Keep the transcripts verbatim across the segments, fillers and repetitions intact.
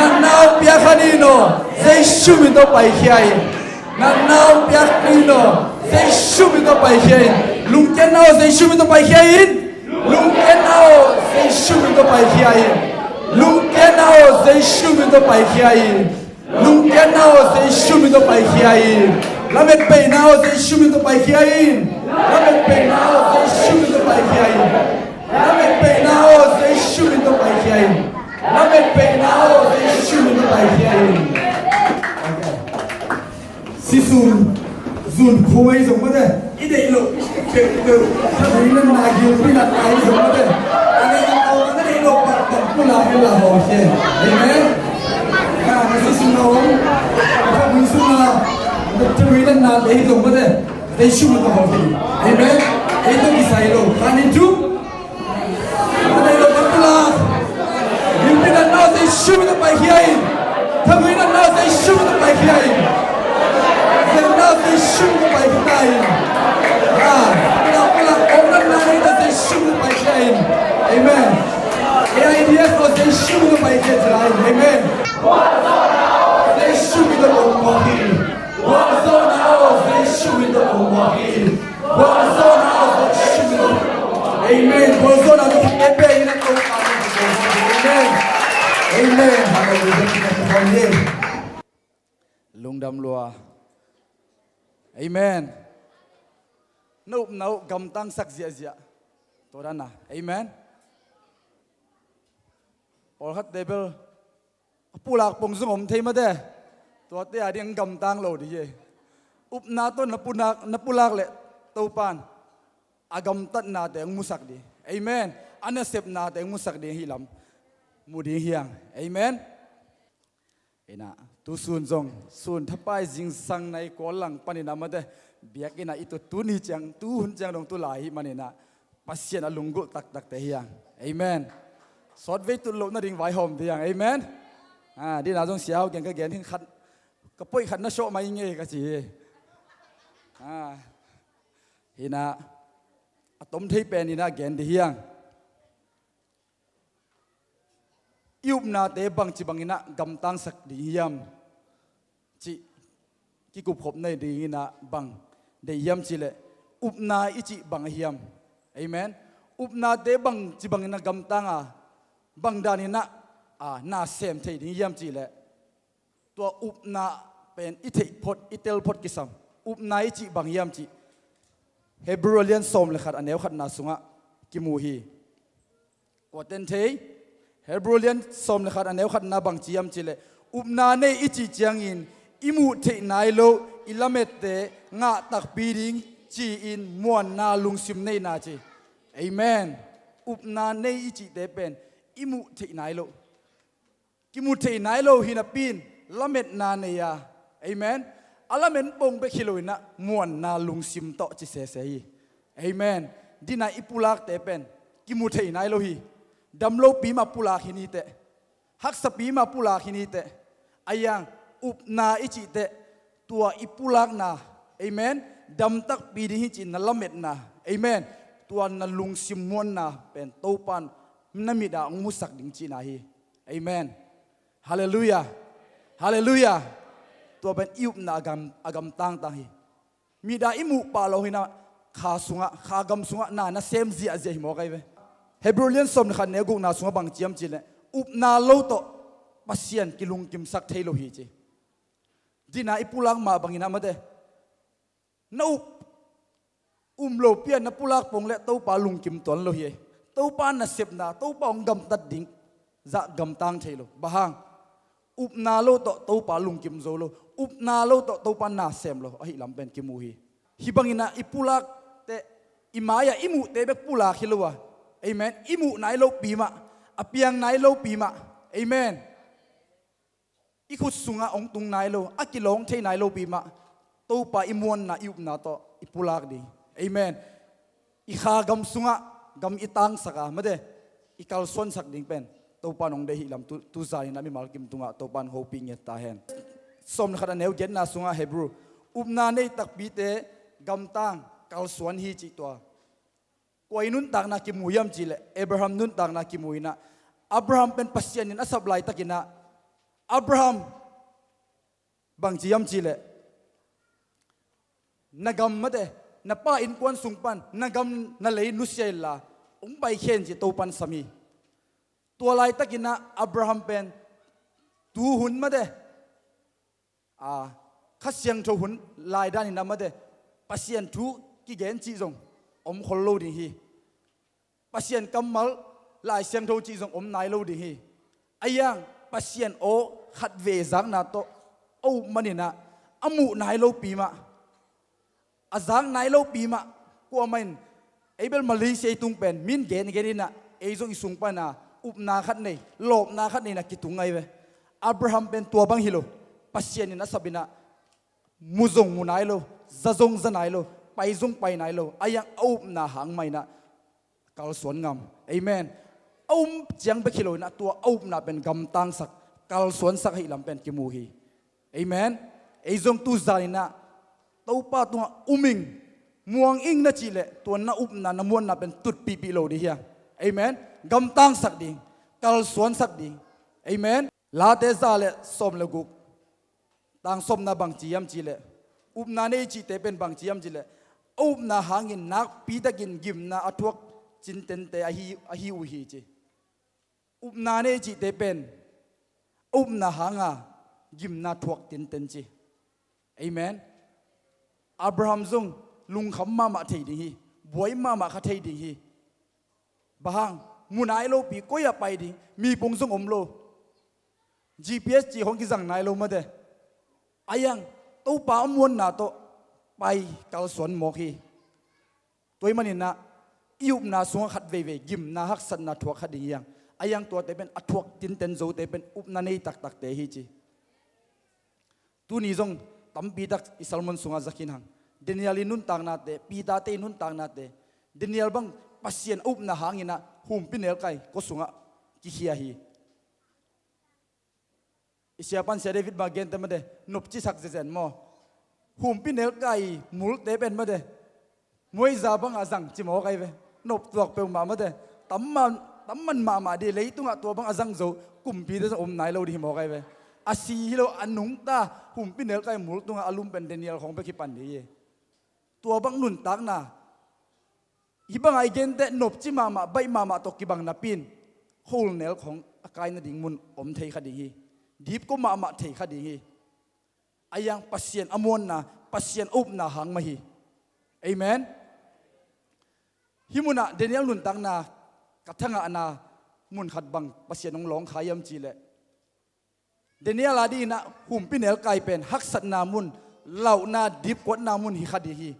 Na nau piak kha ni no, Jesu min tawh paikhia in. Na nau piak kha ni no, Jesu min tawh paikhia in. Lungkiatna aw, Jesu min tawh paikhia in. Lungkiatna aw, Jesu min tawh paikhia in. Lungkiatna aw, Jesu min tawh paikhia in. Lungkiatna aw, Jesu min tawh paikhia in. Lametpeina aw, Jesu min tawh paikhia in. Lametpeina aw, Jesu min tawh paikhia in. Lametpeina aw, Jesu min tawh paikhia in. Lametpeina aw, Jesu min tawh paikhia in. Sisun zun khua i zong mate, i deih loh, keu keu, thabuina na, gilpi na, na i zong mate. A lei a tau na deih loh bang bang pulak hen la hawm hi. Amen. Ka na sisun na om, thabui sun na, thabuina na deih zong mate. Jesu min tawh hawm hi. Amen. Ei tawh kisai lo. Khan in thu. Ka deih loh bang pulak. Gilpi na na, Jesu min tawh paikhia in. Thabuina na, Jesu min tawh paikhia in. Zeng na, Jesu min tawh paikhia in. Ah, pulak, pulak, om na na, Jesu min tawh paikhia in. Amen. A I D F na, Jesu min tawh paikhia in. Amen. Jesu min tawh om hi. Gualzawhna aw, Jesu min tawh om hi. Gualzawhna aw, Jesu min tawh. Amen. Gualzawhna tawh e pe in a to. Amen. Amen. Hallelujah. Lungdam lua. Amen. Na upna uh gamtangsak ziahziah. Tua dan a. Amen. Pawlkhat table a pulak pong zong om thei mate. Tuate a ding gamtang lo ding hi. Upna tawh na pulak, na pulak leh Topan a gamtatnate hong musak ding. Amen. A nasepnate hong musak ding hi lam mu ding hi hang. Amen. Ina, tu sun zong, sun thapai zingsang nai kual lang panin a mate, biakinn ah i tut tuni ciang, tu hun ciang dong tu lai hi manin a, Pasian a lunggulh taktakte hi hang. Amen. Sawtvei tut loh nading vaihawm ding hi hang. Amen. Ah, dina zong siau gen ka gen hi khat, ka poih khat na sawh mai ngei ka ci hi. Ah, hina, a tom thei pen ina gen ding hi hang. I upnate bangci bangin a gamtangsak ding hiam? Cih kikupkhop nei dingin a bang deih hiam cihleh, upna i cih bang a hiam? Amen. Upnate bangci bangin a gamtang a, bang danin a, a, na sem thei ding hiam cihleh, tua upna pen i theih phot, i tel phot kisam. Upna i cih bang hiam cih Hebrew lian sawm le khat a neu khatna sungah kimu hi. Kuaten thei, Hebrew lian sawm le khat a neu khatna bang ci hiam cihleh, upna nei i cih ciangin i muh theih nai lo i lamette ngah takpi ding ci-in muanna lungsim neihna ci. Amen. Upna nei i cihte pen i muh theih nai lo, kimu thei nai lo hi napi-in lametna nei a. Amen. A lamet pong bek hi loin a muanna lungsim tawh ci sese hi. Amen. Dina i pulakte pen kimu thei nai lo hi. Dam lopi mah pulak hi ni teh, haksapi mah pulak hi ni teh, a hiang upna i cih teh, tua i pulakna, amen, dam takpi ding hi cih na lametna, amen, tua na lungsim muanna pen Topan na mit ah hong musak ding cihna hi. Amen. Halleluiah. Halleluiah. Tua pen i upna a gam, a gamtangtang hi. Mit ah i muh pah lo hi na, kha sungah, kha gam sungah na na sem ziahziah hi mawk ahi ve. Hebrew lian sawm le khat neu gukna sungah bang ci hiam cihleh, upna lo tawh Pasian kilungkimsak thei lo hi ci. Dina i pulak mah bangin a mate, na up um lopi a na pulak pong leh Topa lungkim tuan lo hi. Topa nasepna, Topa hong gamtat ding zah gamtang thei lo. Bang hang? Upna lo tawh Topa lungkim zo lo, upna lo tawh Topa na sem lo ahih lam pen kimu hi. Hih bangin a i pulakte, i mai-ah i muhte bek pulak hi lo a. Amen. I muh nai lopi mah, a piang nai lopi mah. Amen. I khut sungah hong tung nai lo, a kilawng thei nai lopi mah, Topa i muanna, i upna tawh i pulak ding. Amen. I kha gam sungah gam i tangsak a, mate, i kalsuansak ding pen Topa in hong deih hi lam tu, tu zanin a mimal kim tungah Topa in hopih ngiat ta hen. Sawm le khat a neu giatna sungah Hebrew, upna nei takpite gamtang kalsuan hi cih tua. Kua i nuntakna kimu hiam cihleh, Abraham nuntakna kimu in a, Abraham pen Pasian in a sap laitakin a, Abraham bangci hiam cihleh, na gam mate, na pa innkuan sung pan na gam na lei nusia inla, hong paikhia in ci Topan sam hi. Tua laitakinah Abraham pen tuhun mate, a, Kha Siangtho hun laidan inah mate, Pasian thu kigen cih zong om khol lo ding hi. Pasian kammal, Lai Siangtho cih zong om nai lo ding hi. A hiang Pasian aw khatvei zakna tawh a up maninah a muh nai lopi mah, a zak nai lopi mah, kuamah in, ei bel Malaysia i tung pen min gengen inah ei zong i sung pana upna khat nei, lawpna khat nei inah kitung ngai ve. Abraham pen tua bang hi lo. Pasian in a sapinah mu zong mu nai lo, za zong za nai lo, pai zong pai nai lo. A hiang a upna hang mah inah kalsuan ngam. Amen. A um ciang bek hi lo inah tua a upna pen gamtangsak, kalsuansak ahih lam pen kimu hi. Amen. Ei zong tuzan inah Topa tungah um ing, muang ing na cihleh, tua na upna na muanna pen tutpihpih lo ding hi hang. Amen. Gamtangsak ding, kalsuansak ding. Amen. Late za le sawm le guk, tang sawmna bangci hiam cihleh, upna nei cihte pen bangci hiam cihleh, a upna hangin nakpitakin gimna a thuak cintente ahi, ahi uh hi ci. Upna nei cihte pen a upna hanga gimna thuak tinten ci. Amen. Abraham zong lungkham mahmah thei ding hi, buai mahmah kha thei ding hi. Bang hang, mu nai lopi, koi ah pai ding, mipung zong om lo. G P S cih hong kizang nai lo mate. A hiang Topa a muanna tawh pai kalsuan mawk hi. Tua ahih maninah i upna sungah khat veivei gimna, haksatna thuak kha ding hi hang. A hiang tuate pen a thuak tinten zote pen upna nei taktakte hi ci. Tuni zong tampitak i sermon sungah za khin hang. Daniel i nuntaknate, Peter-te i nuntaknate, Daniel bang Pasian a upna hanginah humpinelkai kua sungah kikhia hi. I siapan Sia David bang a gente mate, nopcisak zezen maw? Humpinelkai multe pen mate, muaiza bangah zang ci mawk ai ve. Noptuak peuhmah mate, tamman, tamman mahmah dih, leitungah tua bang a zang zo kumpite zong om nai lo dih hi mawk ai ve. A si hi lo, a nungta humpinelkai mul tungah a lum pen Daniel khawng bek hi pan dih hi. Tua bang nuntakna, hih bangah i gente nopci mahmah, baih mahmah tawh kibang napi in, khualnel khawng a kai nading mun om thei kha ding hi. Dipkua mahmah thei kha ding hi. A hiang Pasian a muanna, Pasian a upna hang mah hi. Amen. Hih munah Daniel nuntakna ka thangahna mun khat bang Pasian hong lawngkhia hiam cihleh, Daniel a dinginah humpinelkai pen haksatna mun, lauhna, dipkuatna mun hi kha dih hi.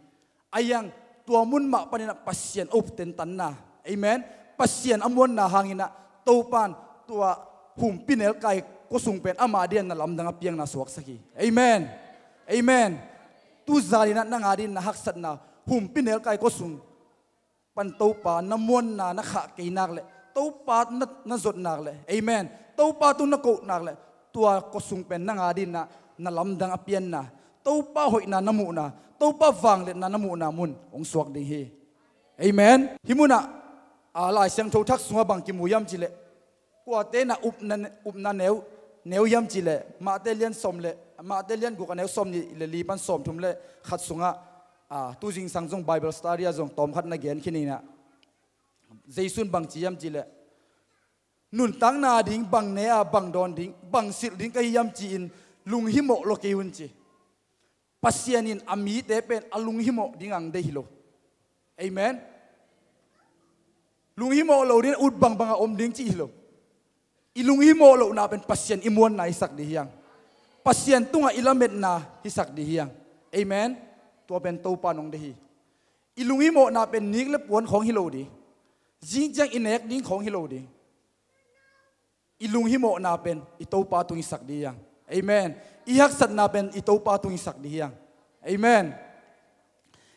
A hiang tua mun mah paninah Pasian a up tentanna, amen, Pasian a muanna hanginah Topan tua humpinelkai kua sung pen ama dinginah na lamdang a piakna suaksak hi. Amen. Amen. Tuzanginah nang a dinginah haksatna, humpinelkai kua sung pan Topa na muanna na khah kei nak leh, Topa na, na zot nak leh, amen, Topa tung na koh nak leh, tua kua sung pen nang a dinginah na lamdang a pianna, Topa hoihna na muhna, Topa vangliatna na muhna mun hong suak ding hi. Amen. Hih munah, a, Lai Siangtho Thak sungah bang kimu hiam cihleh, kuate na upna, upna neu, neu hiam cihleh, Mate lian sawm le, Mate lian guk a neu sawm nih le li pan sawm thum le khat sungah, a, tu zingsang zong Bible study ah zong tawmkhat na gen khin inah, Jesu in bang ci hiam cihleh, nuntakna ding bang ne a, bang dawn ding, bang silh ding ka hi hiam ci-in lunghimawh lo kei un ci. Pasian in a mite pen a lunghimawh ding ang deih hi lo. Amen. Lunghimawh lo ding, ut bangbang a om ding cih hi lo. I lunghimawh lohna pen Pasian i muanna hisak dih hi hang. Pasian tungah i lametna hisak dih hi hang. Amen. Tua pen Topa nong deih hi. I lunghimawhna pen nik le puan khawng hi lo dih. Zing ciang i nek ding khawng hi lo dih. I lunghimawhna pen i Topa tung hisak dih hi hang. Amen. I haksatna pen i Topa tung hisak dih hi hang. Amen.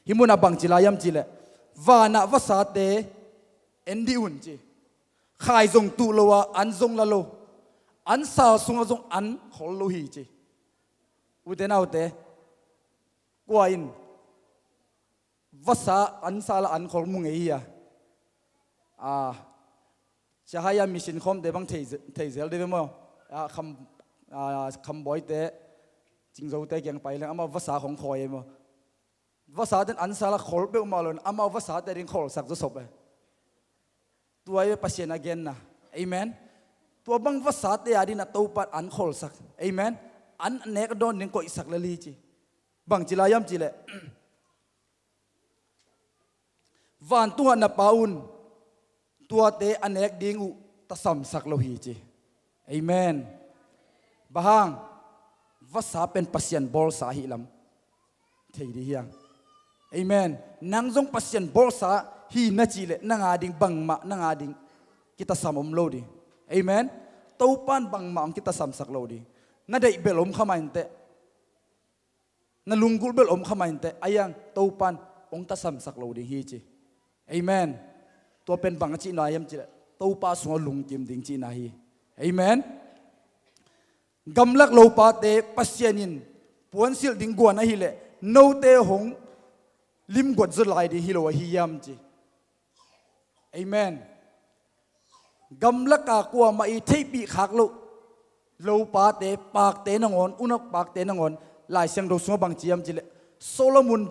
Hih munah bang ci lai hiam cihleh, vanah vasate en dih un ci. Khai zong tuh lo a, an zong la lo. An sal sungah zong an khol lo hi ci. Ute naute, kua in vasa an sal a an khol mu ngei hi a? A, Sia Hai a mission khawmte bang thei ze-, thei zel dih ve maw? A, kham, ah, Khambawite, Cingzote kiang pai leng amau vasa khong khawi e maw. Vasate in an sal a khol peuhmah lo in amau vasate ding kholsak zawsop e. Tua hi Pasian a genna. Amen. Tua bang vasate a dingin a Topa in an kholsak. Amen. An nek dawn ding koihsak lel hi ci. Bangci lai hiam cih leh, vantungah na Pa un tuate a nek ding uh tasamsak lo hi ci. Amen. Bang hang? Vasa pen Pasian bawlsa ahih lam thei ding hiam? Amen. Nang zong Pasian bawlsa hi na cih leh nang a ding bangmah, nang a ding kitasam om lo ding. Amen. Topa in bangmah hong kitasamsak lo ding. Na deih bel om kha mah inteh. Na lunggulh bel om kha mah inteh, a hiang Topa in hong tasamsak lo ding hi ci. Amen. Tua pen bang a cihna hiam cih leh Topa sungah lungkim ding cihna hi. Amen. Gamlak lopate Pasian in puansilh ding guan ahih leh note hong limguat zaw lai ding hi lo ahi hiam ci. Amen. Gamlak a kuamah i theihpih khak loh lopate, pakte nangawn, unok pakte nangawn, Lai Siangtho sungah bang ci hiam cih leh Solomon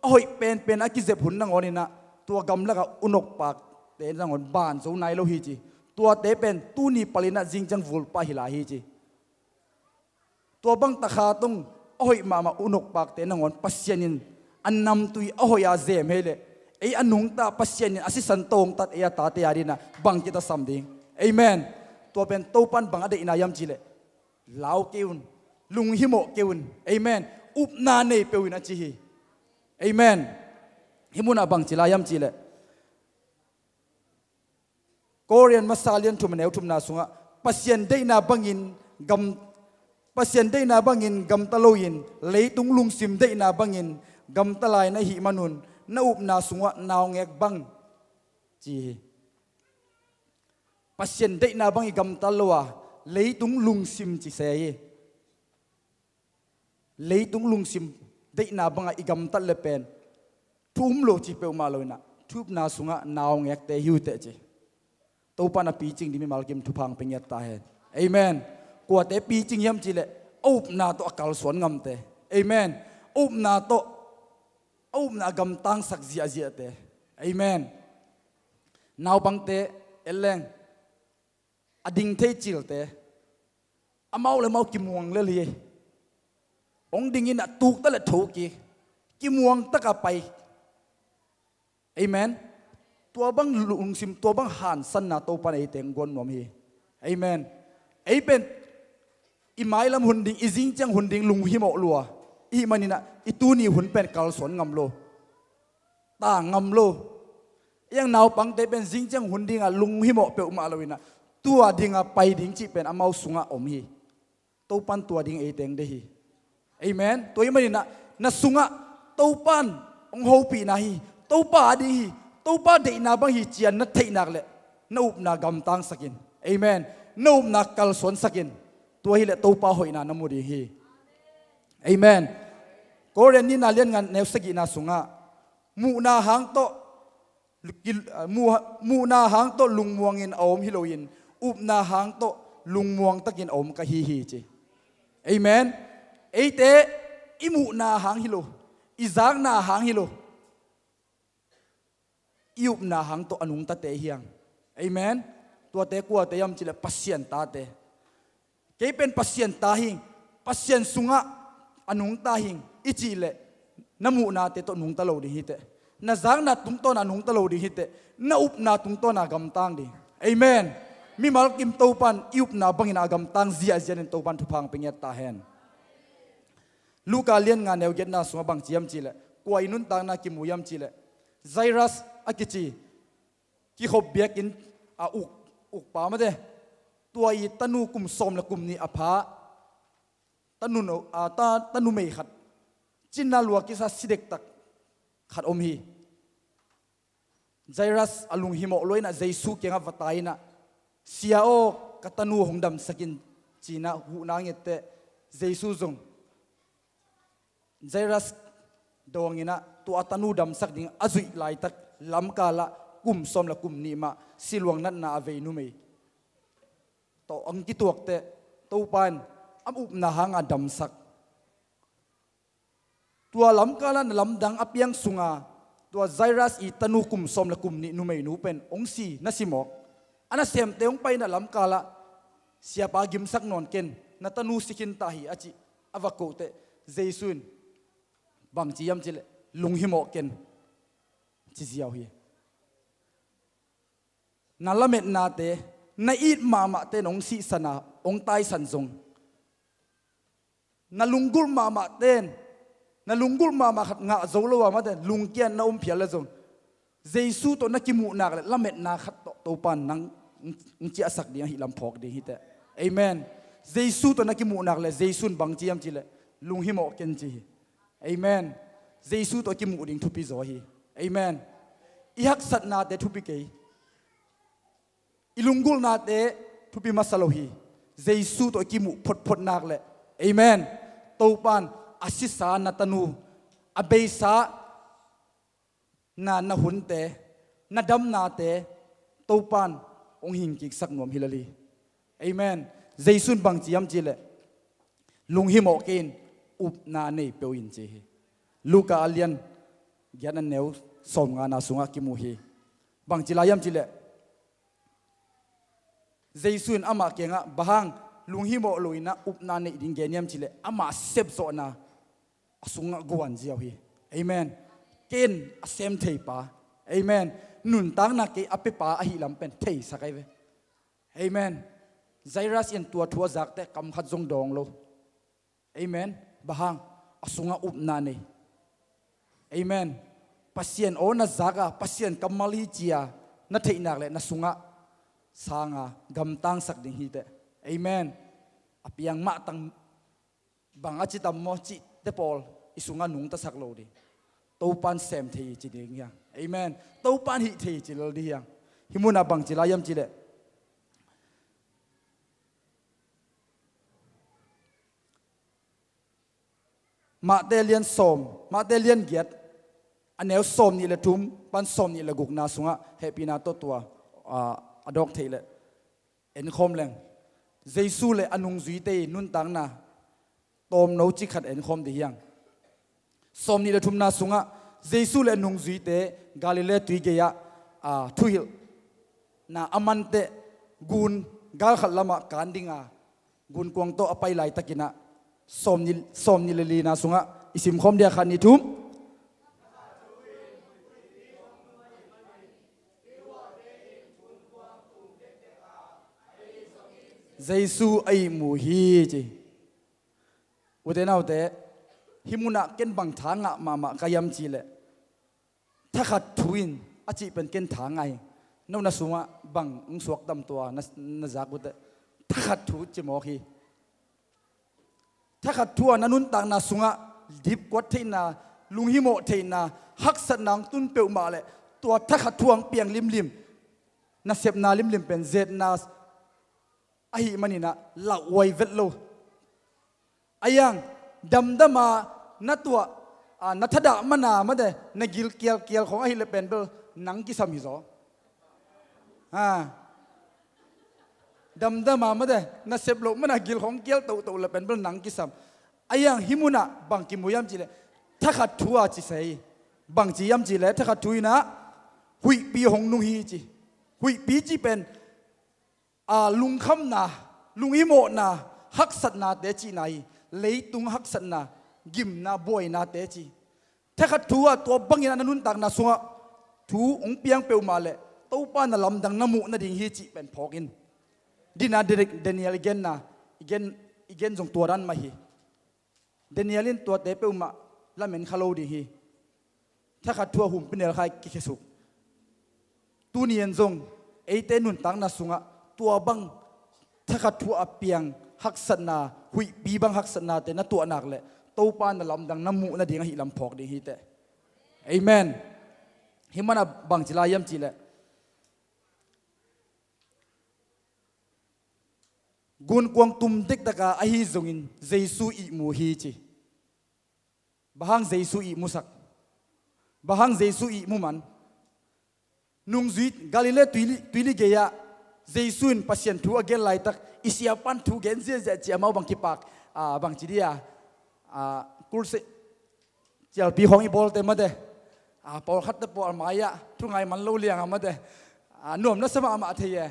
a hoih penpen a kizep hun nangawn in ah tua gamlak a unok pakte nangawn ban zo nai lo hi ci. Tuate pen tuni pal in ah zingciang vulpa hi lai hi ci. Tua bang takhat hong a hoih mahmah unok pakte nangawn Pasian in a namtui a hoih a zem hi leh ei a nungta Pasian in a sisan tawh hong tat ei a tate a dingin ah bang kitasam ding. Amen. Tua pen Topa in bang a deihna hiam cih leh lau kei un, lunghimawh kei un. Amen. Upna nei peuh in a ci hi. Amen. Hih munah bang ci lai hiam cih leh Korin masa lian thum a neu thumna sungah Pasian deihna bangin gam, Pasian deihna bangin gamta loin leitung lungsim deihna bangin gamta lai na hih manun na upna sungah naungek bang ci hi. Pasian deihna bang i gamta lo a leitung lungsim ci se hi. Leitung lungsim deihna bangah i gamtat le pen thu um lo ci peuhmah lo in ah thu upna sungah naungekte hi uh teh ci. Topa in a picing ding mimal kim thupha hong pia ngiat ta hen. Amen. Kuate picing hiam cih leh a upna tawh a kalsuan ngamte. Amen. A upna tawh a upna a gamtangsak ziahziahte. Amen. Naupangte en leng a ding thei cilte, amau le amau kimuang lel hi. Hong ding in a tukta le thokik kimuang taka pai. Amen. Tua bang lungsim, tua bang hansanna Topa in eite hong guan nuam hi. Amen. Ei pen i mailam hun ding, i zingciang hun ding lunghimawh lua i hih manin ah i tuni hun pen kalsuan ngam lo, ta ngam lo. Ei ang naupangte pen zingciang hun dingah lunghimawh peuhmah lo in ah tua dingah pai ding cih pen amau sungah om hi. Topa in tua ding eite hong deih hi. Amen. Tua ahih manin ah na sungah Topa in hong hopihna hi, Topa a ding hi, Topa deihna bang hi ci-in na theih nak leh na upna gamtangsak in. Amen. Na upna kalsuansak in. Tua hileh Topa hoihna na mu ding hi. Amen. Korin nihna lian nga neu sagihna sungah muhna hang tawh, ki-, ah, muh-, muhna hang tawh lungmuangin a om hi loin upna hang tawh lungmuang takin a om ka hi hi ci. Amen. Eite i muhna hang hi lo, i zakna hang hi lo, i upna hang tawh a nungtate hi hang. Amen. Tuate kuate hiam cih leh Pasian tate. Kei pen Pasian ta hing, Pasian sungah a nungta hing i cih leh na muhnate tawh nungta lo ding hi teh. Na zakna tungtawn a nungta lo ding hi teh. Na upna tungtawn a gamtang ding. Amen. Mimal kim Topa in i upna bangin a gamtang ziahziah in Topa in thupha hong pia ngiat ta hen. Luka lian nga neu giatna sungah bang ci hiam cih leh kua i nuntakna kimu hiam cih leh Jairus a kici kikhop biakinn a uk, ukpa mate, tua i tanu kum sawm le kum nih a pha, tanu no, a, ta, tanumei khat cinna lua kisa si dektak khat om hi. Jairus a lunghimawh lua in ah Jesu kiangah va tai in ah, "Sia aw, ka tanu hong damsak in," ci-in ah huhna a nget teh Jesu zong Jairus dawng in ah tua a tanu damsak ding a zuih laitak lamkal ah kum sawm le kum nih mah siluang natna a vei numei tawh hong kituak teh Topa in a upna hanga damsak. Tua lamkala na lamdang a piang sunga tua Jairus i tanu kum sawm le kum nih numeinu pen hong si na si mawk. A nasemte hong paina lamkala, "Siapa, gimsak nawn ken, na tanu si khin ta hi," a cih a va kohteh Jesu in bangci hiam cihleh, "Lunghimawh ken," ci ziau hi. Na lametnate, na it mahmahte in hong sihsan a, hong taisan zong, na lunggulh mahmahte in, na lunggulh mahmah khat ngah zo lo a, mate, lungkiat na om phial le zong, Jesu tawh na kimuh nak le lametna khat tawh Topa in nang hong ciahsak ding ahi lam phawk ding hi teh. Amen. Jesu tawh na kimuh nak le Jesu in bangci hiam cihleh, "Lunghimawh ken," ci hi. Amen. Jesu tawh kimuh ding thupi zaw hi. Amen. I haksatnate thupi kei. I lunggulhnate thupi masa lo hi. Jesu tawh i kimuh photphot nak le. Amen. Topa in a sisa na tanu, a beisa na, na hunte, na damnate, Topa in hong hingkiksak nuam hi lel hi. Amen. Jesu in bangci hiam cihleh, "Lunghimawh kei in, upna nei peuh in," ci hi. Luka a lian giat a neu sawmngana sungah kimu hi. Bangci lai hiam cihleh, Jesu in amah kiangah, "Bang hang lunghimawh lo in ah upna neih ding gen hiam?" cihleh, amah sepzawhna a sungah guan ziau hi. Amen. Ken a sem thei pa. Amen. Nuntakna kei a pia pa ahi lam pen theisak ahi ve. Amen. Jairus in tua thu a zak teh kam khat zong dawng lo. Amen. Bang hang, a sungah upna nei. Amen. Pasian aw na zak a, Pasian kammal hi ci-a na theih nak le na sungah sang a, gamtangsak ding hi teh. Amen. A piang mah tang bang a ci tam maw cihte pawl i sungah nungtasak lo ding. Topa in sem thei hi ci ding hi hang. Amen. Topa in hih thei hi ci lel ding hi hang. Hih munah bangci lai hiam cihleh, Matthai lian sawm, Matthai lian giat, a neu sawmnih le thum pan sawmnih le gukna sungah hehpihna tawh tua, ah, a dawk theih leh enkhawm leng. Jesu le a nungzuite i nuntakna tawmno cik khat enkhawm ding hi hang. Sawmnih le thumna sungah Jesu le a nungzuite Galilee tui gei-ah, ah, thuhilhna a man teh gun galkhat lamah kan dinga gunkuang tawh a pai laitakin ah, sawmnih, sawmnih le lina sungah i simkhawm dia, khat, nih, thum. Jesu a ihmu hi ci. Ute naute, hih munah ken bang tha ngah mahmah ka hiam cihleh, thakhat thu in a cih pen ken tha ngah hi. No na sungah bang hong suak tam tua na, na zak uh teh, thakhat thu ci mawk hi. Thakhat thu a na nuntakna sungah dipkuat theihna, lunghimawh theihna, haksatna hong tun peuhmah leh tua thakhat thu a hong piang limlim, na sepna limlim pen zetna ahih manin ah lauhuai vet lo. A hiang, damdama na tuah, ah, na thadah mana mate, na gil kialkial khawng ahih leh pen bel nang kisam hi zaw. Ha. Damdama mate, na sep loh mana gil khawng kial tohtoh leh pen bel nang kisam. A hiang, hih munah bang kimu hiam cihleh, thakhat thu a ci sa hi. Bang ci hiam cihleh, thakhat thu in ah huihpi hong nung hi ci. Huihpi cih pen, a, lungkhamna, lunghimawhna, haksatnate cihna hi. Leitung haksatna, gimna, buainate ci. Thakhat thu a tua bangin a na nuntakna sungah thu hong piang peuhmah leh Topa na lamdang na muh nading hi cih pen phawk in. Dina, Daniel i genna, i gen, i gen zong tua dan mah hi. Daniel in tuate peuhmah lamen kha lo ding hi. Thakhat thu a humpinelkhai kikhesuk. Tuni in zong eite nuntakna sungah tua bang thakhat thu a piang haksatna, huihpi bang haksatnate na tuah nak leh Topa na lamdang na muh nading ahih lam phawk ding hi teh. Amen. Hih manah bangci lai hiam cihleh, gunkuang tum dektak a ahi zongin Jesu ihmu hi ci. Bang hang Jesu ihmusak? Bang hang Jesu ihmu man? Nungzui, Galilee tuili, tuili gei-ah Jesu in Pasian thu a gen laitak i siapan thu gen ziahziah ci a, amau bang kipak, a, bang ci dia, a, kurse cialpi khawng i bawlte mate, a, pawlkhatte pawh a mai-ah thu ngai man lo liang a mate, a, nuam na sa mahmah thei e.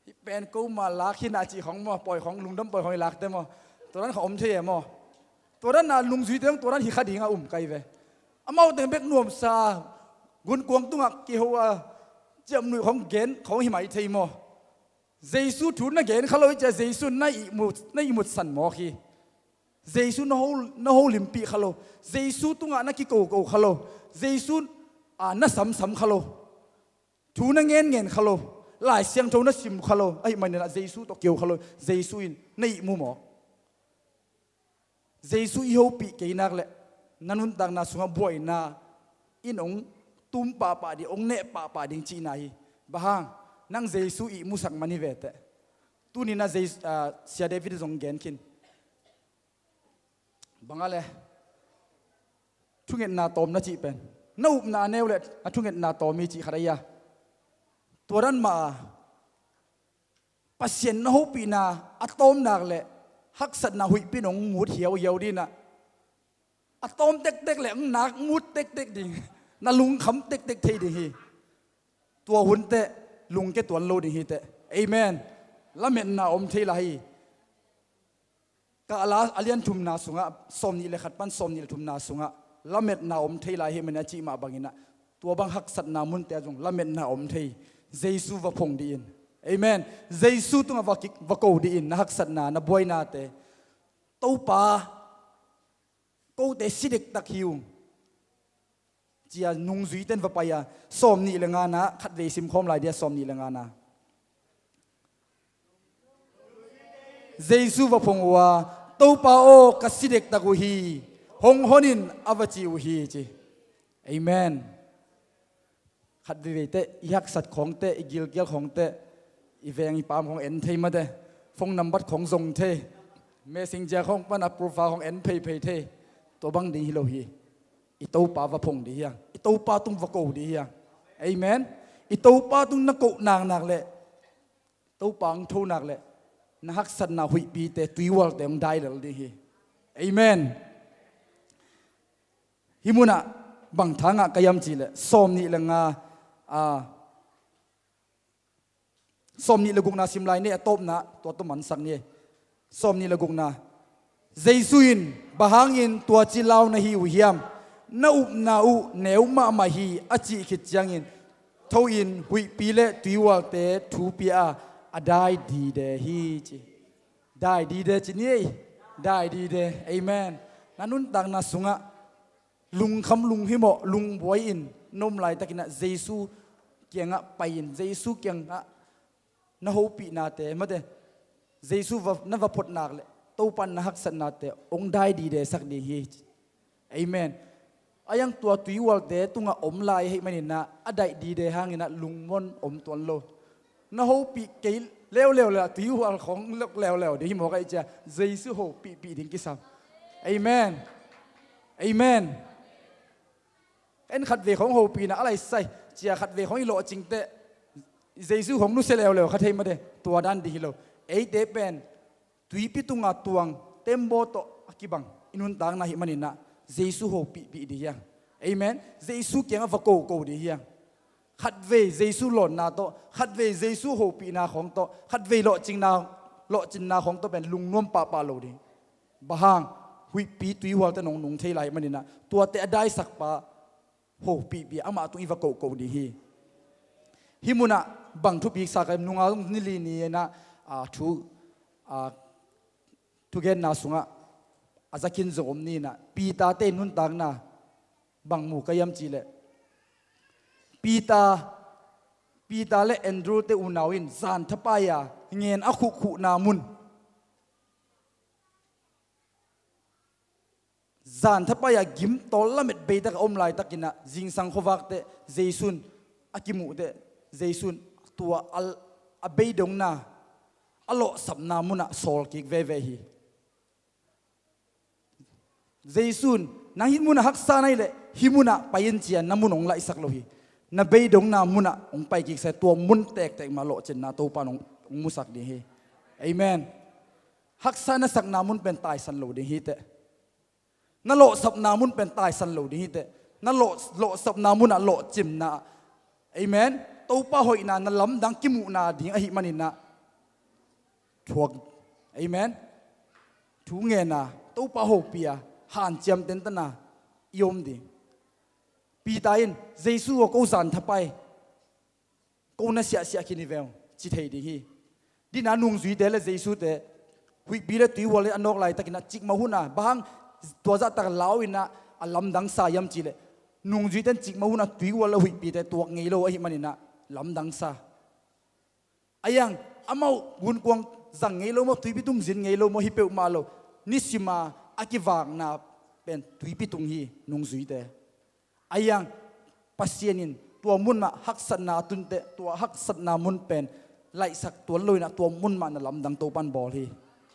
Hih pen ko mah lak hi na cih khawng maw, pawi khawng, lungdam pawi khawng i lakte maw, tua dan khawng om thei e maw. Tua dan a nungzuite khawng tua dan hi kha ding a um kai ve. Amau teng bek nuamsa, gunkuang tungah kiho a ciamnuih khawng gen khawng hi mai thei maw. Jesu thu na gen kha lo i cia, Jesu na ihmut, na ihmutsan mawk hi. Jesu na ho, na holimpih kha lo. Jesu tungah na kikoko kha lo. Jesu, a, na samsam kha lo. Thu na ngenngen kha lo. Lai Siangtho na sim kha lo. Ahih manin ah Jesu tawh kio kha lo. Jesu in na ihmu mawk. Jesu i hopih kei nak leh na nuntakna sungah buaina in hong tum pahpah ding, hong neh pahpah ding cihna hi. Bang hang? Nang Jesu ihmusak man hi ve teh. Tuni-in ah Jesu, a, Sia David zong gen khin. Bang a le thungetna tawm na cih pen, na upna a neu le a thungetna tawm hi cih khat ahi a. Tua dan mah a Pasian na hopihna a tawm nak leh haksatna huihpi in hong mut hiauhiau ding a, a tawm tektek leh hong nak mut tektek ding, na lungkham tektek thei ding hi. Tua hun teh lungke tuan lo ding hi teh. Amen. Lametna om thei lai hi. Kahla a lian thumna sungah, sawmnih le khat pan sawmnih le thumna sungah, lametna om thei lai hi, man a cih mah bangin ah, tua bang haksatna munte ah zong lametna om thei. Jesu va phong dih in. Amen. Jesu tungah va ki-, va ko dih in, na haksatna, na buainate. Topa, kote si dektak hi ung, ci a nungzuite in va pai a, sawmnih le ngana, khatvei simkhawm lai dih a, sawmnih le ngana. Jesu va phong uh a, Topa aw, ka si dektak uh hi, hong hon in, a va ci uh hi, ci. Amen. Khat veivei teh i haksat khawng teh, i gilkial khawng teh, i veng i paam khawng en thei mate, phone number khawng zong thei, Messenger khawng pan a profile khawng en pheiphei thei. Tua bang ding hi lo hi. I Topa va phong dih hi hang. I Topa tung va ko dih hi hang. Amen. I Topa tung na ko naknak leh Topa hong tho nak leh na haksatna huihpite, tuihualte hong dai lel ding hi. Amen. Hih munah bang tha ngah ka hiam cih leh, sawmnih le nga, a, sawmnih le gukna sim lai ni, a tawpna tua tawh mansak ni. Sawmnih le gukna. Jesu in, "Bang hangin tua ci lau na hi uh hiam? Na upna uh neu mahmah hi," a cih khit ciangin, tho in huihpi le tuihualte thu pia a, a dai dide hi, ci. Dai dide ci ni ei. Dai dide. Amen. Na nuntakna sungah lungkham, lunghimawh, lungbuai in na om laitakin ah Jesu kiangah pai in, Jesu kiangah na hopihnate, mate, Jesu va, na va phot nak leh Topa in na haksatnate hong dai didesak ding hi. Amen. A hiang tua tuihualte tungah om lai ahih manin ah, a daih dide hangin ah lungmuan om tuan lo. Na hopih kei leuleu le ah tuihual khawng lok leuleu ding hi mawk ahih ciang Jesu hopihpih ding kisam. Amen. Amen. En khatvei khawng hopihna a laisai, cia khatvei khawng i lawhcing teh Jesu khawng nusia leuleu kha thei mate, tua dan ding hi lo. Eite pen tuipi tunga tuang tembaw tawh a kibang i nuntakna ahih manin ah Jesu hopihpih ding hi hang. Amen. Jesu kiangah va koko ding hi hang. Khatvei Jesu lawnna tawh, khatvei Jesu hopihna khawng tawh, khatvei lawhcingna, lawhcinna khawng tawh pen lungnuam pahpah lo ding. Bang hang? Huihpi tuihualte nong nung thei lai ahih manin ah, tuate a daisakpa hopihpih, amah tung i va koko ding hi. Hih munah bang thupi sa ka hiam, nunga zong ni li ni-in ah, a, thu, a, thugenna sungah a za khin zong om ni-in ah, Peter-te nuntakna bang mu ka hiam cih leh, Peter, Peter le Andrew-te unau in zan thapai-a ngen a khuhkhuhna mun, zan thapai-a gim tawl lamet beitak a om laitakin ah, zingsang khuavak teh Jesu in a kimuh teh, Jesu in tua a, a beidongna, a lawhsapna munah sawl kik veve hi. Jesu in, "Nang hih munah haksa na hih leh hih munah pai in," ci-a na mun hong laihsak lo hi. na beidongna munah hong pai kik sa hi. Tua mun tektek mah lawhcinna Topa in hong, hong musak ding hi. Amen. Haksa na sakna mun pen taisan lo ding hi teh. Na lawhsapna mun pen taisan lo ding hi teh. Na lawh, lawhsapna munah lawhcinna, amen, Topa hoihna na lamdang kimuhna ding ahih maninah thuak, amen, thu ngenna, Topa hopih a hanciam tentana i om ding. Peter in, Jesu aw, ko zan thapai, ko na siahsiah khin hi veng, ci thei ding hi. Dina nungzuite le Jesu te huihpi le tuihual in a nawk laitakin a cikmah hunah, bang hang tua zahtak lau inah a lamdang sa hiam cihleh, nungzuite in cikmah hunah tuihual le huihpite tuak ngei lo ahih maninah lamdang sa. A iang, amau gunkuang zang ngei lo maw, tuipi tung zin ngei lo maw, hi peuhmah lo. Nisima a kivakna pen tuipi tung hi, nungzuite. A iang, Pasian in tua mun mah haksatna a tunteh, tua haksatna mun pen laihsak tuan lo inah tua mun mah na lamdang Topa in bawl hi.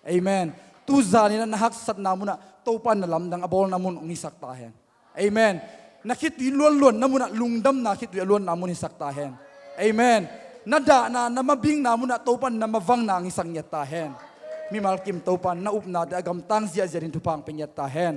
Amen. Tuzan inah na haksatna munah Topa in na lamdang a bawlna mun hong hisak ta hen. Amen. Na khitui luanluanna munah lungdamna khitui a luanna mun hisak ta hen. Amen. Na dahna, na mabingna munah Topa in na mavangna hong hisak ngiat ta hen. Mimal kim Topa in na upnate a gamtang ziahziah ding thupha hong pia ngiat ta hen.